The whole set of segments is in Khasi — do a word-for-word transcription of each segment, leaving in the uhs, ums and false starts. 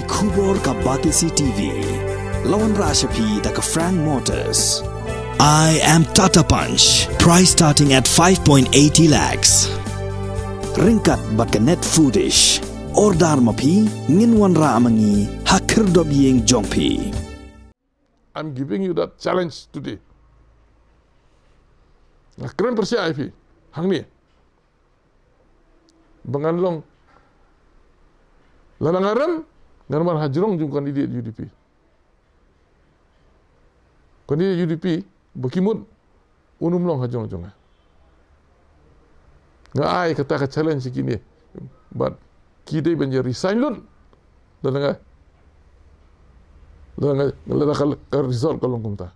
Khubor ka Batesi T V. La wanrah sha phi da ka Frank Motors. I am Tata Punch. Price starting at five point eighty lakhs. Ryngkat bad ka Net Foodish. Order ma phi, ngin wanrah ma ngi ha khyrdop ïing jong phi. I'm giving you that challenge today. Nga kren pyrshah ïa phi hangne. Ba ngan long, lada nga rem, ngan wan ha jrong jong u candidate U D P. Candidate U D P ba ki mut un ym long ha jrong jong nga. Nga ai kata ka challenge ïa kine. Bad ki dei ban ïa resign lut lada nga, lada nga, lada ka, ka result ka long kumta.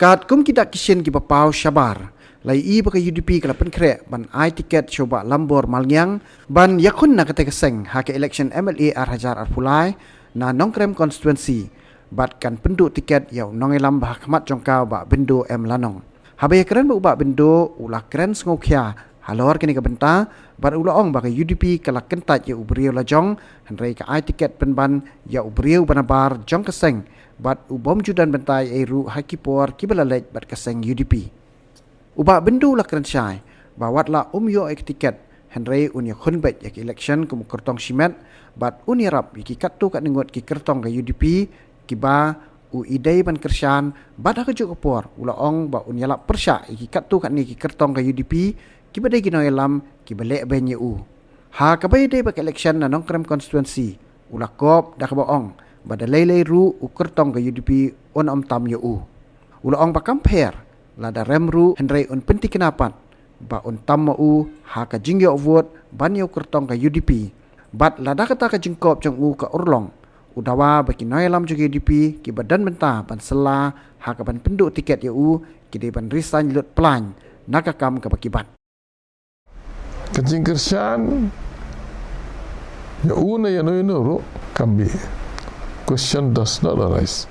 Katkum ki dak ki shin kiba paw shabar, la ïohi ba ka U D P ka la pynkhreh ban ai tiket sha u Bah Lambor Malngiang ban ïakhun na kata ka seng ha ka election M L A ar hajar arphew lai na Nongkrem constituency, bad kan pynduh tiket ïa u nongïalam ba ha khmat jong ka, u Bah Bindo M Lanong. Haba ïakren bad u Bah Bindo, u la kren sngewkhia halor kane ka bynta, bad u la ong ba ka U D P ka la kyntait ïa u briew lajong, hynrei ka ai tiket pynban ïa u briew ba nabar jong ka seng, bad u bym ju don bynta ei ei ruh ha ki por kiba la leit bad ka seng U D P. U Bah Bindo u la kren shai ba wat la um ïoh ïa ka tiket, hynrei un ïakhun beit ïa ka election kum u kyrtong shimet, bad un ïarap ïa ki katto katne ngut ki kyrtong ka U D P kiba u i dei ban kyrshan, bad ha kajuh ka por u la ong ba un ïalap pyrshah ïa ki katto katne ki kyrtong ka U D P kiba dei ki nongïalam kiba leh beiñ ïa u. Ha kaba ïadei bad ka election na Nongkrem constituency, u la kop da kaba ong ba da lei lei ruh u kyrtong ka U D P un ym tam ïa u. U la ong ba kam pher, lada rem ruh hynrei un pynthikna pat ba un tam ma u ha ka jingïoh vote ban ïa u kyrtong ka U D P. Bad lada kata ka jingkop jong u ka urlong, u dawa ba ki nongïalam jong ka U D P kiba don bynta ban sella ha kaban pynduh tiket ïa u, ki dei ban resign lut plaiñ na ka kam kaba ki bat. Ka jingkyrshan ïa u ne ïa no ïa no ruh kam bih. Question does not arise.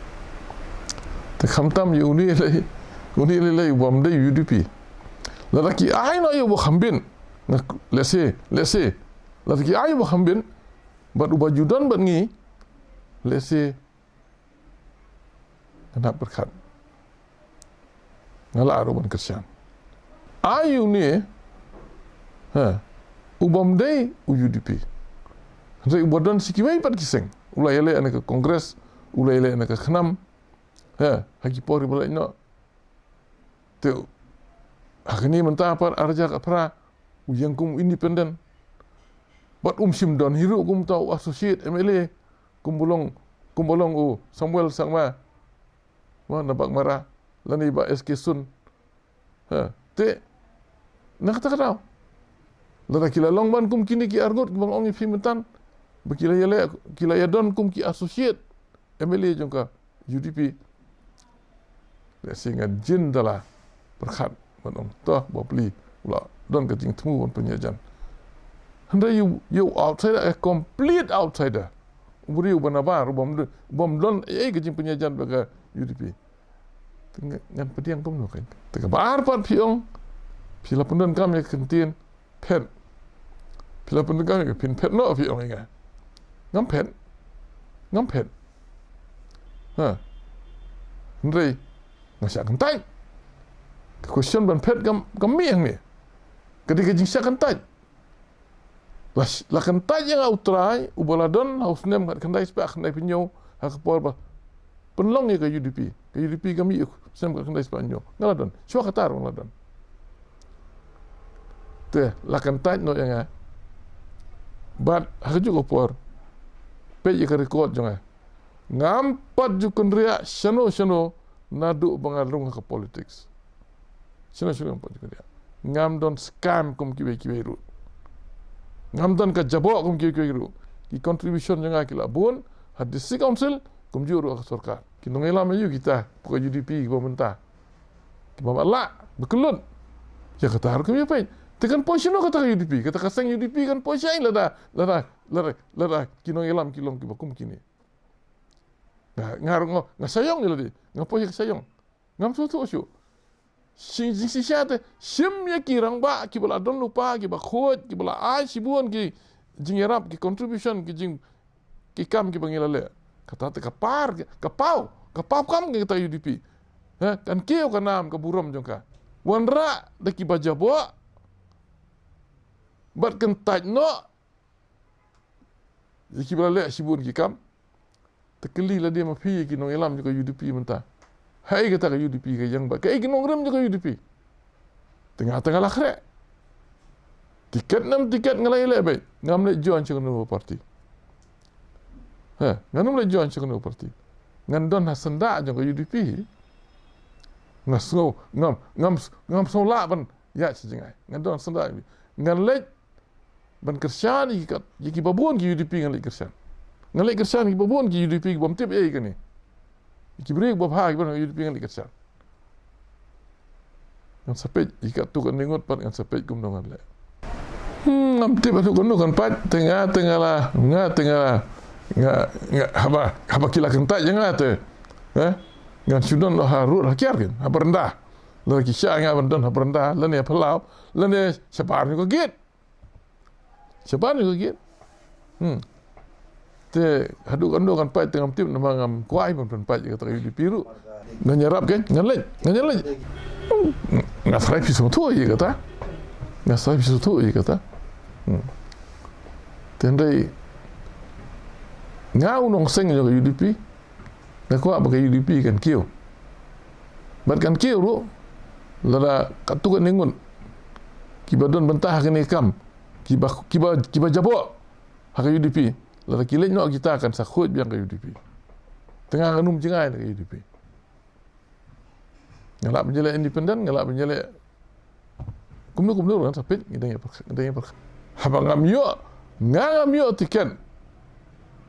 Te khamtam ïa une lei, une lei lei u bym dei U D P. Lada ki ai noh ïa u Bah Khambin, nga, let's say, let's say, lada ki ai u Bah Khambin bad uba ju don bad ngi, let's say, nga nang pyrkhat, nga lah ruh ban kyrshan. Ai une, ha, u bym dei u U D P. Hynrei uba don sha kiwei pat ki seng, u la ïaleh na ka Congress, u la ïaleh na ka KHNAM, ha, ha ki por ba leit noh. Te ha kane mynta pat ar hajar arphew phra u ïeng kum u independent. Bad um shym don hi ruh kum uta u associate M L A, kum ba long, kum ba long u Samuel Sangma, ma na Baghmara, lane Bah S K Sun. Ha, te na kata ka daw, lada ki la long ban kum kine ki arngut kiba nga ong ïa phi mynta, ba ki la ïaleh, ki la ïadon kum ki associate M L A jong ka U D P, lehse nga jin da la pyrkhat ban ong, to, bapli, u la don ka jingthmu ban pynïajan. Hynrei ïa u, ïa u outsider, a complete outsider, u briew ba nabar, u bym don, u bym don ei ei ka jingpynïajan bad ka U D P. Te nga, ngan pdiang kumno kein. Te kaba ar pat phi ong, phi la pyndonkam ïa ka ktien phet. Phi la pyndonkam ïa ka ktien phet noh, phi ong ïa nga. Ngam phet. Ngam phet. Ha. Hynrei nga shah kyntait. Ka question ban phet kam, kam mih hangne. Ka dei ka jingshah kyntait. La, la kyntait ïa nga U Trai uba la don ha u snem khatkhyndai spah khyndaiphew hynñiew, ha ka por ba pynlong ïa ka U D P. Ka U D P ka mih u snem khatkhyndai spah hynñiew. Nga la don. Shuwa kata ruh nga la don. Te la kyntait noh ïa nga. Bad ha kajuh ka por, peit ïa ka record jong nga. Ngam pat ju kynriah shano shano naduh ba nga rung ha ka politics. Shano shano ngam pat ju kynriah. Ngam don scam kum kiwei kiwei ruh. Ngam don ka jaboh kum kiwei kiwei ruh. Ki contribution jong nga ki la bun ha District Council, kumjuh ruh ha ka sorkar. Ki nongïalam aïu kita, pok U D P kiba mynta, kiba matlah, ba kyllut. Ïa kata ruh kim ïa peit. Te kan poi shano kata ka U D P, kata ka seng U D P kan poi shano lada, lada, lada, lada ki nongïalam ki long kiba kum kine. Nga, nga, nga, nga sha ïong ïa lade. Nga poi ha ka sha ïong. Ngam sngewthuh shuh. Shi, shi, shisha te shim ïa ki rangbah kiba la don lypa, kiba khuid, kiba la ai shibun ki jingïarap, ki contribution, ki jing, ki kam kiba ngi la leh. Kata te ka par, ka paw, ka paw kam ki kata ka U D P. Ha, kan kiew ka nam ka burom jong ka. Wanrah da kiba jaboh, bad kyntait noh ïa kiba la leh shibun ki kam. Te kylli lade ma phi ïa ki nongïalam jong ka U D P mynta. Haei kata ka U D P ka ïeng bad kaei ki nongrim jong ka U D P. Te nga te nga la khreh. Tiket nam tiket nga la ïaleh beit. Ngam leit join sha kano ka party. Ha, ngam leit join sha kano ka party. Ngan don ha syndah jong ka U D P. Nga sngew, ngam, ngam, ngam sngew lah ban ïaid sha jngai. Ngan don syndah. Ngan leit ban kyrshan ïa ki kat, ïa kiba bun ki U D P ngan leit kyrshan. Ngan leit kyrshan ïa kiba bun ki U D P ki bym tip ei kane. Ïa ki briew kiba bha kiba na U D P ngan leit kyrshan. Ngan sa peit ïa katto katne ngut pat ngan sa peit kumno ngan leh. Hmm, ngam tip haduh katno kan pait, te nga te nga la, nga te nga la, nga, nga, haba, haba ki la kyntait ïa nga te. Eh? Ngan shu don ha rud ha kiar kin, ha baranda. Lada ki shah ïa nga ban don ha baranda, lane ha phyllaw, lane shabar ïa ka gate. Shabar ïa ka gate. Hmm. Te haduh katno kan pait te ngam tip namar ngam kwah ban pynpait ïa kata ka U D P ruh. Ngan ïarap kein, ngan leit, ngan ïaleit. Hmm. Nga tharai phi sngewthuh ïa kata. Nga tharai phi sngewthuh ïa kata. Hmm. Te hynrei nga u nongseng jong ka U D P. Nga kwah ba ka U D P kan kiew. Bad kan kiew ruh, lada katto katne ngut kiba don bynta ha kane ka kam, kiba, kiba, kiba jaboh ha ka U D P, lada ki leit noh kita kan sa khuid biang ka U D P. Te nga ngam jngai na ka U D P. Nga lah ban ïaleh independent, nga lah ban ïaleh kumno kumno ruh ngan sa peit, ngi dang ïa pyrkhat, ngi dang ïa pyrkhat. Haba ngam ïoh, nga ngam ïoh tiket.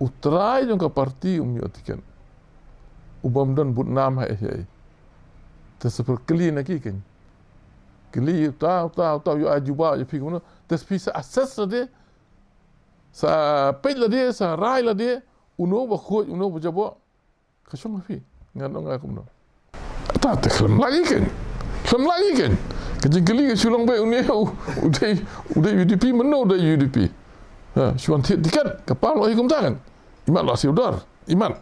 U trai jong ka party um ïoh tiket. U bym don bud nam ha ei ha ei. Te sa pyrkhat kylli na ki kein. Kylli uta, uta, uta, ïoh ai jubab ïa phi kumno. Te phi sa assess lade, sa peit lade, sa rai lade, uno ba khuid, uno ba jaboh. Ka shong ha phi, ngan ong nga kumno. Ta te khlem lah ïa kein. Khlem lah ïa kein. Ka jingkylli ka shu long beit une u, u dei, u dei U D P, mano u dei U D P. Ha, shu wan thied tiket, ka pam noh hi kumta kan. Imat la siew dor, imat.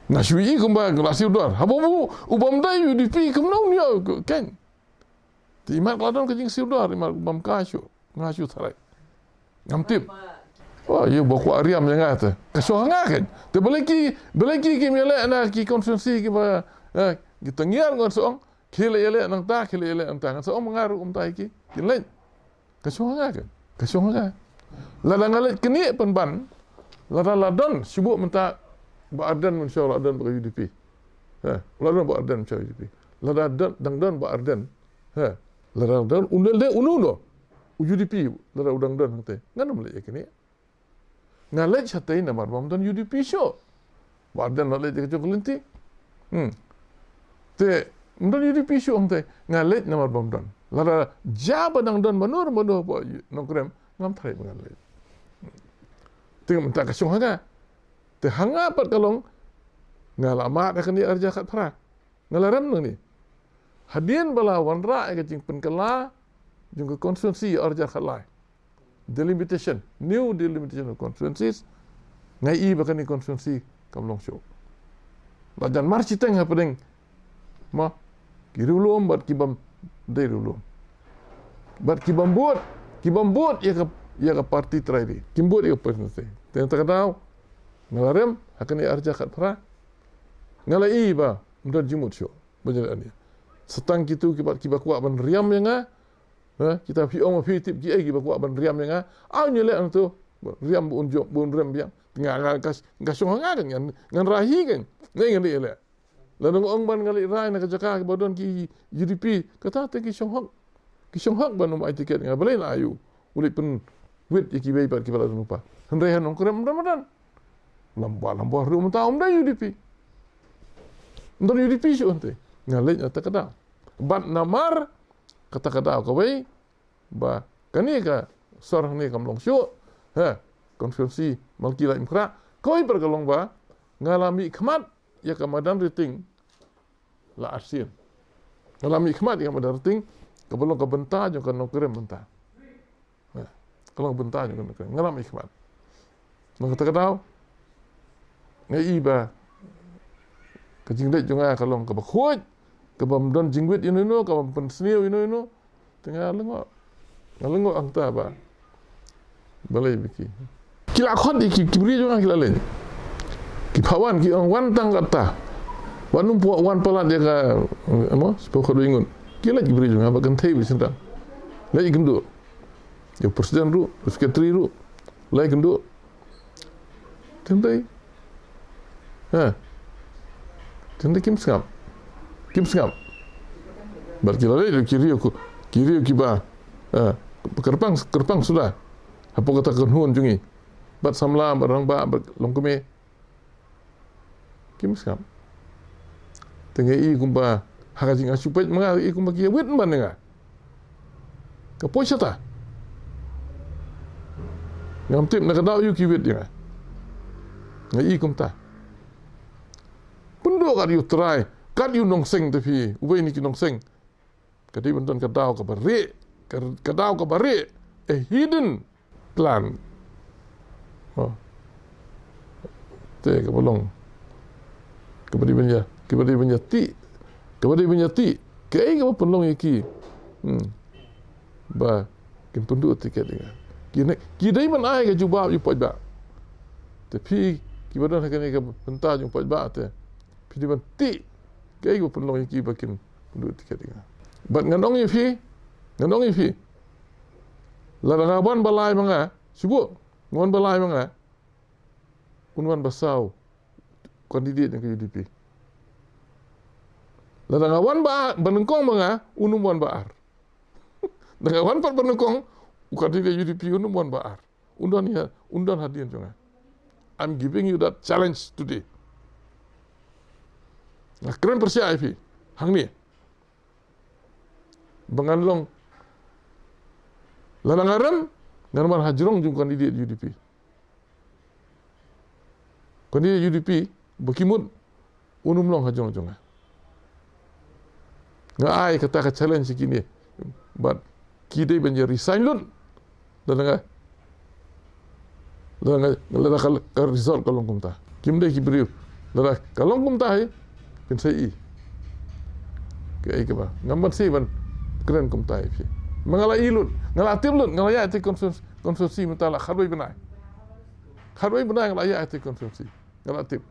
Nga shu ïohi kumba la siew dor. Haba u, u bym dei U D P kumno un ïoh kein. Te imat ka la don ka jingsiew dor, imat bym kai shuh, nga shu tharai. Ngam tip. Oh, ïa ba kwah riam ïa nga te. Ka shong ha nga kein. Te balei ki, balei ki kim ïaleh na ki constituency kiba, eh, ki tyngiar ngan sa ong. Ki leit ïaleh nangta, ki leit ïaleh nangta. Ngan sa ong ma nga ruh kumta ïa ki. Kin leit. Ka shong ha nga kein. Ka shong ha nga. Lada nga leit kane pynban. Lada la don shu buh mynta Bah Ardent mynshuwa la don bad ka U D P. Ha, la don Bah Ardent mynshuwa U D P. Lada don, dang don Bah Ardent. Ha, lada don, un dei, un dei, un dei. U U D P, lada u dang don hangtei. Ngan ym leit ïa kane. Nga leit shatei namar bym don U D P shuh. Bah Ardent la leit ïa ka jong ka lynti. Hmm. Te, ym don U D P shuh hangtei. Nga leit namar bym don. Lada jia ba dang don ba nur ba nur ba Nongkrem, ngam tharai ba ngan leit. Te mynta ka shong ha nga. Te ha nga pat ka long, nga la mad ha kane arhajar khatphra. Nga la rem nangne. Hadien ba la wanrah ïa ka jingpynkylla jong ka constituency arhajar khatlai. Delimitation, new delimitation of constituencies. Nga i ba kane constituency kam long shuh. La jan mar shiteng hapdeng ma ki riewlum bad ki bym dei riewlum. Bad ki bym bud, ki bym bud ïa ka, ïa ka party trai ri. Kim bud ïa ka party trai. Te kata ka daw nga la rem ha kane arhajar khatphra. Nga la i ba ym don jingmut shuh. Ba jan ani. Sa tang kito kiba, kiba kwah ban riam ïa nga. Ha, kita phi ong ma phi tip kiei kiba kwah ban riam ïa nga. Aw ngi leh nangto. Riam ba un jop, ba un rem biang. Nga, nga, ka, ka shong ha nga kan ngan, ngan rahi kan. Ngan, ngan leh. Lada nga ong ban nga leit rai na ka jaka kiba don ki U D P, kata te ki shong hok. Ki shong hok ban ym ai tiket nga, balei la ai u. U leit pynwit ïa kiwei pat kiba la don u pa. Hynrei ha Nongkrem ym don, ym don. Lamba lamba ruh mynta ym don U D P. Ym don U D P shuh hangtei. Nga leit na kata ka daw. Bad namar kata ka daw kawei ba kane ka sor hangne kam long shuh. Ha, constituency Malki Laitumkhrah. Kawei pat ka long ba nga la mihkhmat ïa ka madan Riting la arsien. Nga la mihkhmat ïa ka madan Riting kaba long ka bynta jong ka Nongkrem mynta. Ha, ka long bynta jong ka Nongkrem. Nga la mihkhmat. Nang kata ka daw Nga i ba ka jingleit jong nga ka long kaba khuid, kaba ym don jingwit ïano ïano, kaba ym pynsniew ïano ïano. Te nga lyngngoh, nga lyngngoh hangta ba balei ba ki, ki la khot ïa ki, ki briew jong nga ki la leit. Ki phah wan, ki ong wan tang katta. Wan ym pat wan palat ïa ka, mo, spah khatduh ngut. Ki leit ki briew jong nga ba kynthei ba shynrang. Leit ïakynduh. Ïa u president ruh, u secretary ruh. Leit ïakynduh. Tang dei. Ha. Tang dei kim sngap. Kim sngap. Bad ki la leit ki riew, ki riew kiba, ha, kyrpang, kyrpang suda. Hapoh kata ka kynhun jong ngi. Bad samla, bad rangbah, bad longkmie. Kim sngap. Te nga i kumba ha ka jingïashu peit ma nga, i kumba ki ïawit ban ïa nga. Ka poi shata. Ngam tip na ka daw aïu ki wit ïa nga. Nga i kumta. Pynduh kat ïa u trai, kat ïa u nongseng te phi, uwei na ki nongseng. Ka dei ban don ka daw kaba rieh, ka, ka daw kaba rieh, a hidden plan. Oh. Te kaba long. Kaba dei ban ïa, kaba dei ban ïa tih. Kaba dei ban ïa tih. Kaei kaba pynlong ïa ki. Hmm. Ba kin pynduh tiket ïa nga. Ki ne, ki dei ban ai ka jubab ïa u paidbah. Te phi kiba don ha kane ka bynta jong u paidbah te. Phi dei ban tih. Kaei kaba pynlong ïa ki ba kin pynduh tiket ïa nga. Bad ngan ong ïa phi, ngan ong ïa phi. Lada nga wan ba lai ma nga, shu buh, nga wan ba lai ma nga. Un wan ba saw candidate jong ka U D P. Lada nga wan ba, ba nyngkong ma nga, un ym wan ba ar. Lada nga wan pat ba nyngkong, u candidate U D P un ym wan ba ar. Un don ïa, un don hadien jong nga. I'm giving you that challenge today. Nga kren pyrshah ïa phi hangne. Ba ngan long, lada nga rem, ngan wan hajrong jong u candidate U D P. Candidate U D P ba ki mut un ym long hajrong jong nga. Nga ai kata ka challenge ïa kine. Bad ki dei ban ïa resign lut. Lada nga, lada nga, lada ka, ka result ka long kumta. Kim dei ki briew. Lada ka long kumta hi, kin sa ïohi kaei kaba. Ngam ban sa ban kren kumta ïa phi. Ma nga la ïohi lut, nga la tip lut, nga la ïaid te constituency, constituency mynta la khatwei bnai. Khatwei bnai nga la ïaid te constituency. Nga la tip.